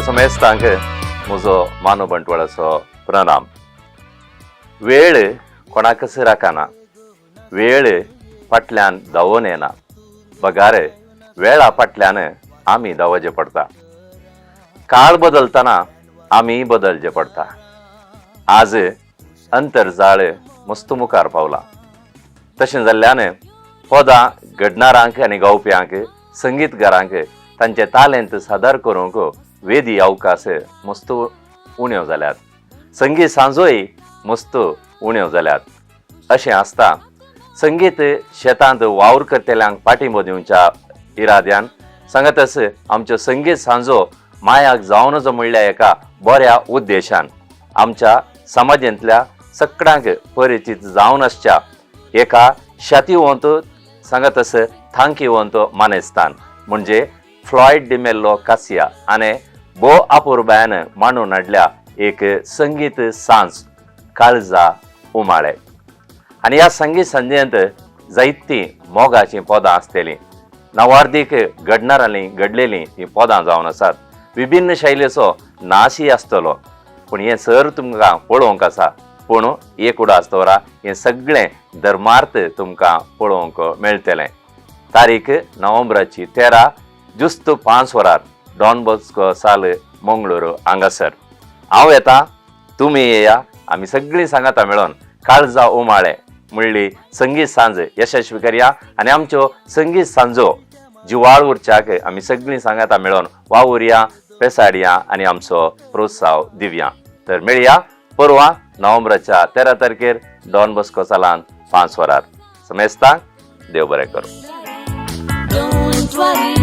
समेस्तांक म्हजो मानव बंटवाळाचो प्रणाम. वेळ कोणाकच राखना, वेळ फाटल्यान धांवून येना, बगार वेळा फाटल्यान आमी धांवचें पडटा. काळ बदलतना आमी बदलचें पडटा. आज अंतरजाळ मस्त मुखार पावला. तशें जाल्ल्यान पदां घडणारांक आनी गावप्यांक, संगीतकारांक तांचे तालेंत सादर करूंक वेदी अवकाश मस्त उण्यो जाल्यात. संगीत सांजोय मस्त उण्यो जाल्यात. अशें आसता संगीत शेतांत वावर करतल्यांक पाठिंबो दिवच्या इराद्यान सांगतच आमच्यो संगीत सांजो मायाक जावं नजो म्हणल्या एका बऱ्या उद्देशान आमच्या समाजांतल्या सगळ्यांक परिचीत जावन आसच्या एका शातीवंत सांगतस थांकीवंत मानेस्तान म्हणजे फ्लॉयड डिमेल्लो कासिया आनी भो अपुरबायान मांडून हाडल्या एक संगीत सांज काळजा उमाळे. आनी ह्या संगीत सांजेंत जायतीं मोगाचीं पदां आसतलीं. नवार्दीक घडणारांनी घडलेलीं हीं पदां जावन आसात. विभिन्न शैलीचो नाशय आसतलो, पूण हें सर तुमकां पळोवंक आसा. पूण एक उडास दवरा, हें सगळें धर्मार्थ तुमकां पळोवंक मेळटलें. तारीख नोव्हेंबराची 13, जुस्त 5 वरार, डॉन बॉस्को साल, मंगळूर हांगासर. हांव येता, तुमी येया. आमी सगळीं सांगाता मेळोन काळजा उमाळे म्हणली संगीत सांज यशस्वी करया आनी आमच्यो संगीत सांजो जिवाळ उरच्याक आमी सगळीं सांगाता मेळोन वावुरया, पेसाडया आनी आमचो प्रोत्साव दिवया. तर मेळया परवा नोव्हेंबराच्या 13 तारखेर डॉन बॉस्को सालान 5 वरार. समेस्तांक देव बरें करूं. Don't worry,